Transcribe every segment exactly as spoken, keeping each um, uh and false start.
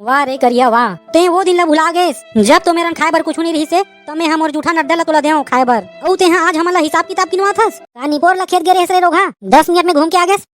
वाह रे करिया वाह, तें वो दिन ला भुला गेस, जब तो मेरन खाए बर कुछु नइ रहिस हे, त मैं हमर जूठा नड्डा ला तोला देंव खाए बर। अउ तें हा आज हमन ला हिसाब किताब किनवाथस? का निपोर ला खेत गे रेहेस रे रोगहा? दस मिनट में घूम के आ गेस।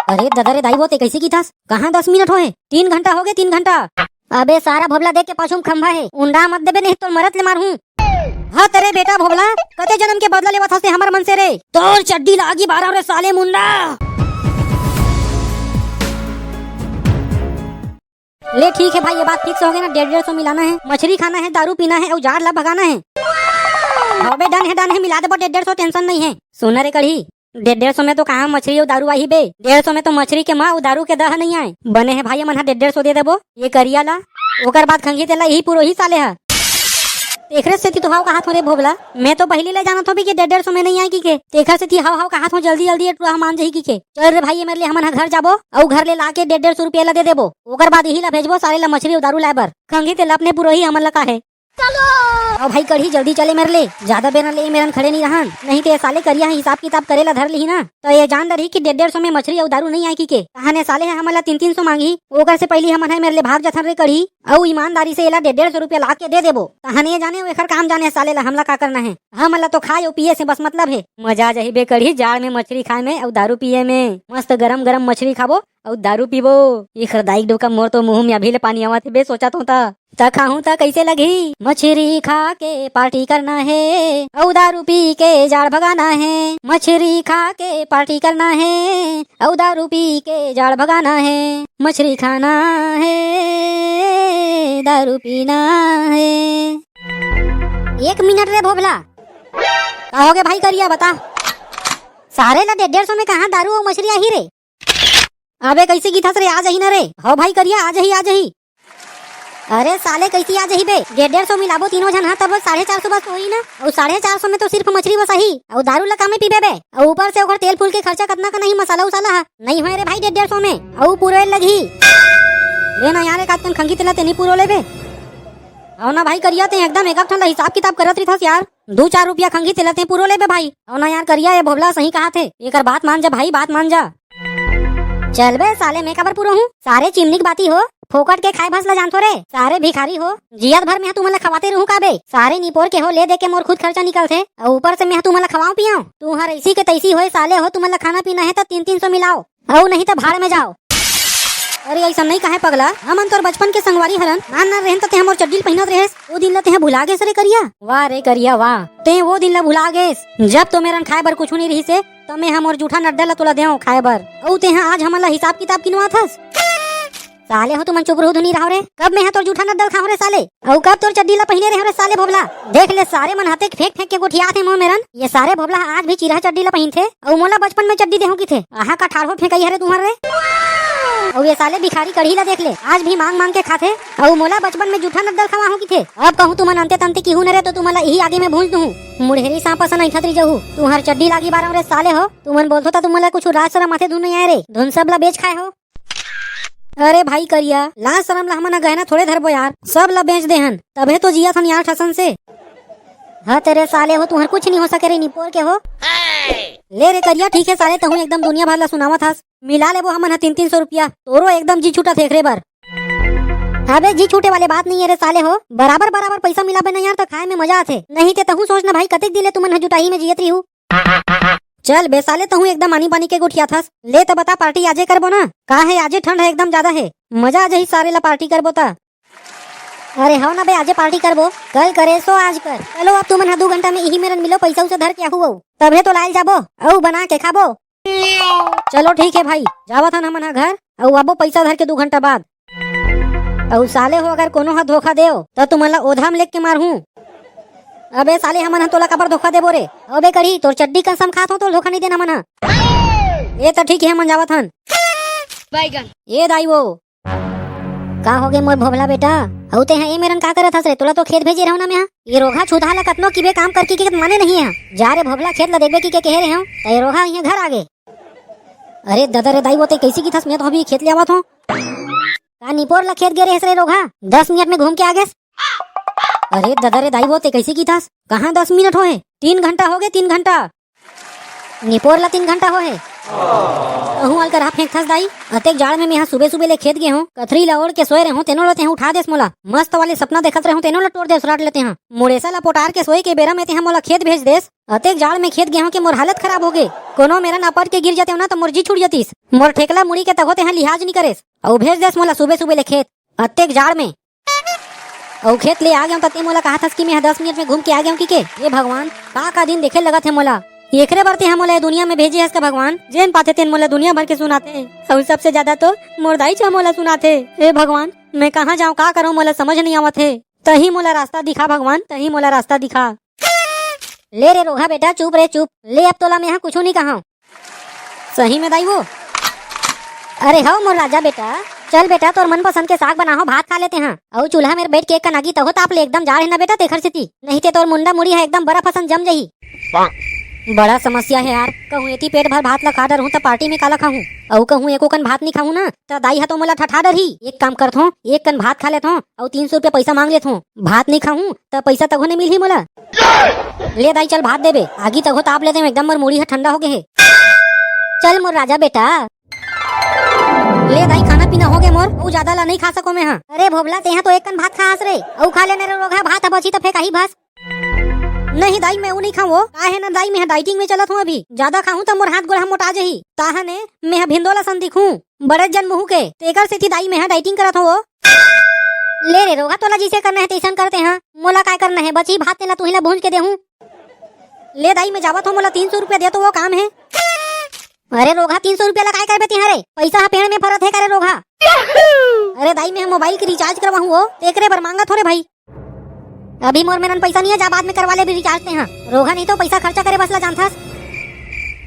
अरे ददा रे दाई, वो तें कइसे किथस? कहाँ दस मिनट होए? तीन घंटा होगे, तीन घंटा। अबे सारा भोबला देख के पाछू में खंभा हे, उंडा मत देबे, नहीं तोर मरत ले मारहूं। हाँ तेरे बेटा भोबला, कते जन्म के बदला लेवत हस ते हमर मन से रे? तोर चड्डी लागी बारह रे साले मुंडा। ले ठीक हे भाई, ये बात फिक्स होगे ना, डेढ़ डेढ़ सौ मिलाना हे, मछरी खाना हे, दारू पीना हे अउ जाड़ ला भगाना हे। अबे डन हे, डन हे, मिला देबो डेढ़ डेढ़ सौ, टेंशन नइ हे। सुन रे कढ़ी, डेढ़ डेढ़ सौ में तो कहाँ मछरी अउ दारू आही बे? डेढ़ सौ में तो मछरी के माँ अउ दारू के दह नइ आए। बने हे भाई, हमन हा डेढ़ डेढ़ सौ दे देबो ये करिया ला, ओकर बाद खंगी तेला इही पुरोही साले हा। तेखरे सेती तो हाव कहात हों रे भोबला, मैं तो पहिली ले जानत हों भी कि डेढ़ डेढ़ सौ में नइ आए किके। तेखर सेती हाव हाव कहात हों, जल्दी जल्दी ये टुरा ह मान जाही किके। चल रे भाई, ये मेर ले हमन ह घर जाबो अउ घर ले लाके डेढ़ डेढ़ सौ रुपया ला दे देबो, ओकर बाद इही ला भेजबो साले ला मछरी अउ दारू लाए बर। खंगी तेला अपने पुरोही हमन ला काहे। अउ भाई कढ़ी जल्दी चले मेर ले, जादा बेर ले मेरन खड़े नइ रहन, नहीं ते ये साले करिया ह हिसाब किताब करे ला धर लिही ना। तो ये जान डरही कि डेढ़ डेढ़ सौ में मछरी अउ दारू नइ आए किके। तहाने साले ह हमन ला तीन तीन सौ मांगही, ओकर से पहिली हमन ह मेर ले भाग जथन रे कढ़ी। अउ ईमानदारी से एला डेढ़ डेढ़ सौ रुपया ला के दे देबो। तहाने ये जाने, एखर काम जाने साले ला, हमला का करना हे? हमन ला तो खाए अउ पिए से बस मतलब हे। मजा आ जाही बे कढ़ी, जाड़ में मछरी खाए में अउ दारू पिए में। मस्त गरम गरम मछरी खाबो अउ दारू पीबो। एखर दाई डोका, मोर तो मुंह में अभी ले पानी आवत हे बे, सोचत हों त। त खाहूं त कइसे लगही? मछरी खा के पार्टी करना हे अउ दारू पी के जाड़ भगाना हे। मछरी खा के पार्टी करना हे अउ दारू पी के जाड़ भगाना हे। मछरी खाना हे, दारू पीना हे। एक मिनट रे भोभला, का होगे भाई करिया, बता। सारे ला डेढ़ डेढ़ सौ में कहाँ दारू अउ मछरी आही रे? अबे कइसे किथस रे, आ जाही ना रे? हव भाई करिया, आ जाही, आ जाही। अरे साले कइसे आ जाही बे? डेढ़ डेढ़ सौ मिलाबो तीनों झन हा, तब साढ़े चार सौ बस होही ना। अउ साढ़े चार सौ में तो सिर्फ मछरी बस आही, अउ दारू ला का में पीबे बे? अउ ऊपर से ओकर तेल फूल के खर्चा कतना का नहीं, मसाला उसाला हा। नइ होय रे भाई डेढ़ डेढ़ सौ में, अउ पुरोय लगही। ले ना यार, एक आध कन खंगी तेला तेनी पुरो लेबे। अउ ना भाई करिया, तें एकदम एक एक ठन ला हिसाब किताब करत रहिथस यार। दू चार रुपया खंगी तेला तें पुरो लेबे भाई। अउ ना यार करिया, ये भोभला सही कहाथे, एकर बात मान जा भाई, बात मान जा। चल बे साले, मैं काबर पुरो हूँ? सारे चिमनी के बाती हो, फोकट के खाए भस ला जानथो रे। सारे भिखारी हो, जियत भर में तुमन ला खवाते रहूं का बे? सारे निपोर के हो, ले दे के मोर खुद खर्चा निकलथे, अउ ऊपर से मैं तुमन ला खवाऊं पियाऊं? तुहर ऐसी के तैसी होए साले हो, तुमन ला खाना पीना हे त तीन तीन सौ मिलाओ, अउ नहीं त भाड़ में जाओ। अरे ऐसा नहीं कहे पगला, हमन तोर बचपन के संगवारी हरन, नान नान रहन त तेहा मोर चड्डी ल पहिनत रहेस, ओ दिन ला तेहा भुला गेस रे करिया। वाह रे करिया वाह, तें वो दिन ला भुला गेस, जब तो मेरन खाए बर कुछु नहीं रहिस हे, त मैं हा मोर जूठा नड्डा ला तोला देंव खाए बर, अउ तेहा आज हमन ला हिसाब किताब किनवाथस। साले हो तुमन चुप रहू धुनी रहो रे। कब मैं हा तोर जूठा नड्डा ल खाहूं रे साले? अउ कब तोर चड्डी ला पहिने रहेंव रे साले भोभला? देख ले सारे मन हाथे फेंक फेंक के गोठियाथे मोर मेरन। ये सारे भोभला हा आज भी चिरहा चड्डी ला पहिनथे अउ मोला बचपन में चड्डी देहूं किथे। आहा का ठाड़हो फेंकई हरे तुहर रे। अउ ये साले भिखारी कढ़ी ला देख ले, आज भी मांग मांग के खाथे अउ मोला बचपन में जूठा नड्डा ल खवाहूं किथे। अब कहूं तुमन अंते तंते किहू न रे तो तुमन ला इही आगी में भूंज दूहूं। मुड़हेरी सांप असन अइठत रही जहू। तुहर चड्डी लागी बारंव रे साले हो। तुमन बोलथो त तुमन ला कुछु लाज सरम आथे धुन नइ आए रे। धुन सब ला बेच खाए हो। अरे भाई करिया, लाज सरम ला हमन ह गहना थोड़े धरबो यार, सब ला बेच देहन, तभे तो जियत हन यार ठसन से। हाँ तेरे साले हो, तुहर कुछ नहीं हो सके रे निपोर के हो। ले रे करिया, ठीक है साले, तहूं एकदम दुनिया भर ला सुनावत हस। मिला लेबो हमन ह तीन तीन सौ रुपया, तोरो एकदम जी छूटत हे एकरे बर। अबे जी छूटे वाले बात नहीं है रे साले हो, बराबर बराबर पैसा मिलाबे ना यार, त खाए में मजा आथे, नहीं ते तहूं सोच ना भाई, कतेक दिन ले तुमन ह जुटाही में जियत रही हो। चल बे साले, तहूं एकदम आनी बानी के गोठियाथस। ले त बता, पार्टी आजे करबो ना? का हे, आजे ठंड हे एकदम ज्यादा हे, मजा आ जाही सारे ला पार्टी करबो त। अरे हव ना बे, आजे पार्टी करबो, कल करे सो आज कर। चलो अब तुमन ह दू घंटा में इही मेरन मिलो, पैसा उसा धर के आहू अउ तभे तो लायल जाबो अउ बना के खाबो। चलो ठीक है भाई, जावत हन हमन ह घर अउ आबो पैसा धर के दू घंटा बाद। अउ साले हो, अगर कोनो ह धोखा देव त तुमन ला ओधा म लेग के मारहूं। अबे साले, हमन ह तोला काबर धोखा देबो रे? अबे कढ़ी, तोर चड्डी कसम खात हो, तोला धोखा नहीं देना हमन ह। ए त ठीक है, हमन जावत हन। बैगन। ए दाई वो, का होगे मोर भोभला बेटा? अउ तेहा ए मेरन का करत हस रे? तोला तो खेत भेजे रहंव ना मैं हा। ये रोगहा छुतहा ला कतनो किबे काम करके के माने नहीं है। जा रे भोभला, खेत ला देखबे किके कहे रहे हंव, त ये रोगहा इहां घर आगे। अरे ददा रे दाई वो, ते कइसे किथस? मैं तो अभी खेत ले आवत हंव। का निपोर ला खेत गे रेहेस रे रोगहा? दस मिनट में घूम के आ गेस। अरे ददा रे दाई वो, ते कइसे किथस? कहाँ दस मिनट होहे? तीन घंटा होगे, तीन घंटा। निपोर ला तीन घंटा होहे, कहूँ अलकरहा फेंकथस दाई, अतेक जाड़ में मेहा सुबे सुबे ले खेत गे हूँ, कथरी ला ओढ़ के सोए रहूँ, तेनो ला तेहा उठा देस मोला। मस्त वाले सपना देखत रहूँ, तेनो ला टोर देस राट ले तेहा। मुड़ेसा ला पोटार के सोए के बेरा में तेहा मोला खेत भेज देस। अतेक जाड़ में खेत गे हूँ के मोर हालत खराब हो गे। कोनो मेरन अपट के गिर जातेव ना त मोर जी छूट जतिस। मोर ठेकला मुड़ी के तको तेहा लिहाज नी करेस, अउ भेज देस मोला सुबे सुबे ले खेत। अतेक जाड़ में। अउ खेत ले आ गेंव त ते मोला कहत हस कि मेंह दस मिनट में घूम के आ गेंव कि के? हे भगवान, का का दिन देखे लगत हे मोला। एकरे बर तेंह मोला ए दुनिया में भेजे हस का भगवान? जेन पाथे तेन मोला दुनिया भर के सुनाथे। अउ सबसे ज्यादा तो मोर दाई च मोला सुनाथे। हे भगवान, मैं कहाँ जाऊँ, का करूँ, मोला समझ नहीं आवत हे। तही मोला रास्ता दिखा भगवान, तही मोला रास्ता दिखा। ले रे रोगहा बेटा, चुप रे चुप। ले अब तोला मेंह कुछु नहीं कहा। सही में दाई वो? अरे हव मोर राजा बेटा, चल बेटा, तोर मनपसंद के साग बनाहो, भात खा ले तेंह। अउ चूल्हा मेर बइठ के एक कन आगी तहो ताप ले, एकदम जाड़ हे ना बेटा तेखर सेती, नहीं ते तोर मुंडा मुड़ी ह एकदम बर्फ असन जम जही। बड़ा समस्या हे यार, कहूँ एती पेट भर भात ला खा डरहूँ त पार्टी में काला खाहूँ? अउ कहूँ एको कन भात नी खाहूँ ना त दाई ह तो मोला ठठा डरही। एक काम करथों, एक कन भात खा लेथों अउ तीन सौ रुपया पइसा मांग लेथों। भात नी खाहूँ त पइसा तको नी मिलही मोला। ले दाई चल भात देबे, आगी तको ताप लेते, एकदम मोर मुड़ी ह ठंडा हो गे हे। चल मोर राजा बेटा। ले दाई, खाना पीना हो गे मोर, अउ जादा ला नहीं खा सको मेंह। अरे भोभला, तेंह तो एक कन भात खा हस रे, अउ खा लेने रे रोगहा, भात ह बची त फेंकाही भस। नहीं दाई, मैं वो नहीं खाऊं वो। का हे ना दाई, मैं डाइटिंग में चलत हूँ अभी, जादा खाहूँ त मोर हाथ गोड़ ह मोटा जही। ताहने मेंह भिंदोला सन दिखूं, बड़े जन मुहू के, तेकर सेती दाई मेंह डाइटिंग करत हूँ वो। ले रे रोगहा, तोला जैसे करना हे तैसन करते हैं, मोला काय करना हे, बची भात तेला तुही ला भूंज के देहूं। ले दाई, मैं जावत हूँ, मोला तीन सौ रुपया दे तो वो काम हे। अरे रोगहा, तीन सौ रुपया ला काय करबे तिहां रे? पइसा ह पेड़ में फरत हे का रे रोगहा? अरे दाई, मैं मोबाइल के रिचार्ज करवाहूं वो, तेकरे बर मांगत हो रे भाई। अभी मोर मेरन पइसा नहीं हे, जा बाद में करवा ले भी रिचार्ज तेंह। रोगहा नहीं तो पइसा खर्चा करे बस ला जानथस।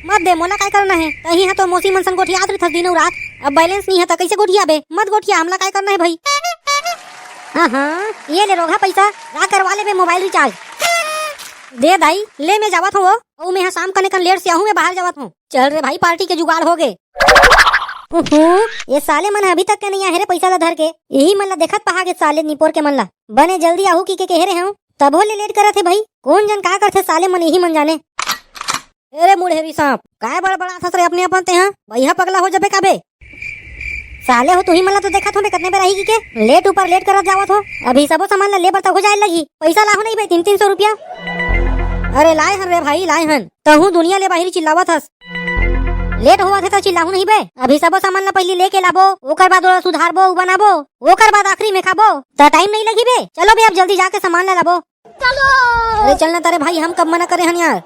मत दे, मोला काय करना हे? तहीं ह तो मौसी मन संग गोठियात रहिथस दिनों रात। अब बैलेंस नहीं हे त कइसे गोठियाबे? मत गोठिया, हमला काय करना हे भाई? हाँ हाँ, ये ले रोगहा पइसा, जा करवा लेबे मोबाइल रिचार्ज। दे दाई, ले मैं जावत हूँ वो। अउ मेंह शाम कने कन लेट से आहूं, मैं बाहर जावत हूँ। चल रे भाई, पार्टी के जुगाड़ हो गे। उहू, ये साले मन अभी तक के नहीं आहे रे पइसा ला धर के। यही मन ला देखत पहा गे साले निपोर के मन ला। बने जल्दी आहू कि के कहे रहे हूँ, तभो ले लेट करत हे भाई। कौन जन का करथे साले मन, यही मन जाने। अरे मुड़ेरी सांप, काय बड़बड़ात हस रे अपने अपन तेहा? बइहा पगला हो जाबे का बे? साले हो, तुही मन ला तो देखत हो बे, कतने बेर आही कि के लेट ऊपर लेट करत जावत हो। अभी सबो सामान ला ले बर त हो जाए लगही। पइसा लाहू नहीं बे, तीन तीन सौ रुपया। अरे लाए हन रे भाई, लाए हन। तहूँ दुनिया ले बाहिर चिल्लावत हस। लेट होवत हे त चिल्लाहू नहीं बे। अभी सबो सामान ला पहिली लेके लाबो, ओकर बाद ओला सुधारबो, उ बनाबो, ओकर बाद आखिरी में खाबो। त टाइम नहीं लगही बे। चलो बे, अब जल्दी जाके सामान ला लाबो। अरे चल ना तारे भाई, हम कब मना करे हन यार।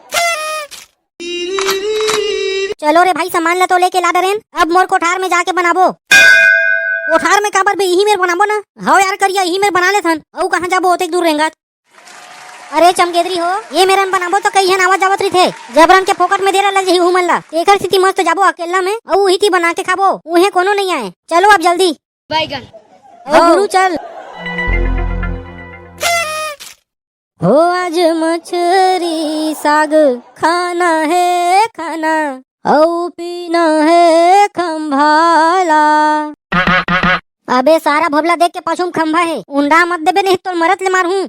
चलो रे भाई, सामान ला तो लेके ला डरेन, अब मोर कोठार में जाके बनाबो। कोठार में काबर बे, इही मेर बनाबो ना। हव यार करिया, इही मेर बना लेथन। अउ कहाँ जाबो ओतेक दूर रेंगत? अरे चमगेदरी हो, ये मेरन बनाबो तो कई झन आवत जावत रहिथे, जबरन के फोकट में देरा लग जही उमन ला। तेकर सेती मस्त जाबो अकेला में, अउ उही ती बना के खाबो, उहे कोनो नहीं आए। चलो अब जल्दी। बैगन। ओ गुरु चल। हो आज मछरी साग खाना हे खाना, अउ पीना हे खंभाला। अबे सारा भोभला देख के पाछू में खंभा हे, उंडा मत देबे नहीं तोर मरत ले मारहूं।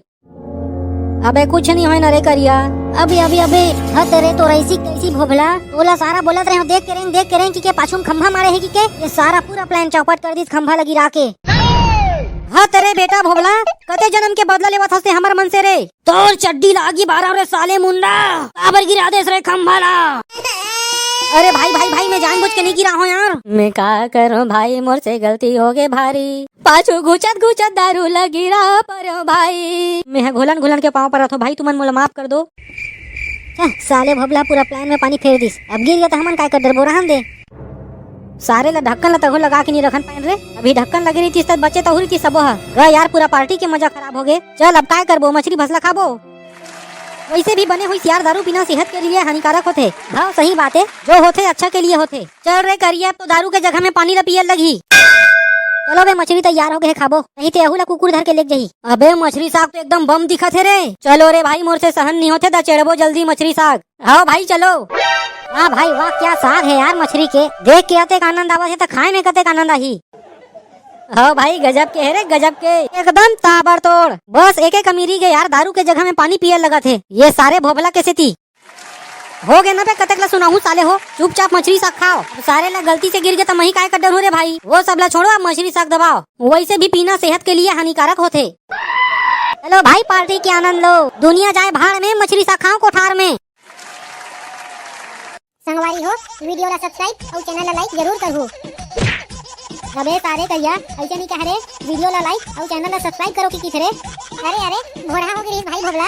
अबे कुछ नहीं होय ना रे करिया। अबे अबे अबे, हत रे तोर ऐसी कैसी भोभला, तोला सारा बोलत रहे हो देख के रेंग, देख के रेंग कि के पाछू में खंभा मारे हे कि के, ये सारा पूरा प्लान चौपट कर दीस खंभा ला गिरा के। हत रे बेटा भोभला, कते जन्म के बदला लेवत हस ते हमर मन से रे। तोर चड्डी लागी बारा रे साले मुंडा, काबर गिरा देस रे खंभा ला? अरे भाई, भाई, भाई, मैं जानबूझ के नहीं गिरा हूँ यार। मैं का करूँ भाई, मोर से गलती हो गई भारी। पाछू घुचत घुचत दारू ला गिरा पर भाई। मैं ह घोलन घोलन के पाँव परत हो भाई, तुमन मोला माफ कर दो। छह, साले भोभला पूरा प्लान में पानी फेर दिस। अब गिर गया तो हमन काय कर डरबो, रहन दे। सारे ला ढक्कन ला तहु लगा के नहीं रखन पाइन रे। अभी ढक्कन लगे रहितिस त बचे तहु रहितिस सबो ह। गा यार, पूरा पार्टी के मजा खराब हो गे। चल अब काय करबो, मछरी भसला खाबो। वैसे भी बने हुई सियार दारू पीना सेहत के लिए हानिकारक होथे। हाँ सही बात है, जो होथे अच्छा के लिए होथे। चल रे करिया, अब तो दारू के जगह में पानी ला पियल लगही। चलो बे, मछरी तैयार हो गए हे, खाबो, नहीं ते एहू ला कुकुर धर के लेग जही। अबे मछरी साग तो एकदम बम दिखत हे रे। चलो रे भाई, मोर से सहन नहीं होथे, दा चेड़बो जल्दी मछरी साग। हाँ भाई चलो। वाह भाई वाह, क्या साग है यार मछरी के। देख के अतेक आनंद आवत हे त खाए में कतेक आनंद आही। हाँ भाई, गजब के हे रे, गजब के, एकदम ताबड़तोड़। बस एक एक अमीरी के यार, दारू के जगह में पानी पिए लगत हे ये सारे भोभला के सेती। हो गे ना बे, कतेक ला सुनाहूं साले हो, चुपचाप मछरी साग खाव। अब सारे ला गलती से गिर गे त मही काय कर डरहूं रे भाई। वो सब ला छोड़ो, अब मछरी साग दबाव, वैसे भी पीना सेहत के लिए हानिकारक होथे। चलो भाई, पार्टी के आनंद लो, दुनिया जाए भाड़ में, मछरी साग खाव कोठार में। संगवारी हो, वीडियो ला सब्सक्राइब अउ चैनल ला लाइक जरूर करहू। अबे सारे कहिया, ऐसे नहीं कह रे, वीडियो ला लाइक अउ चैनल ला सब्सक्राइब करो कि किथे रे। अरे अरे, घोड़ा हो गिरीश भाई भोगला।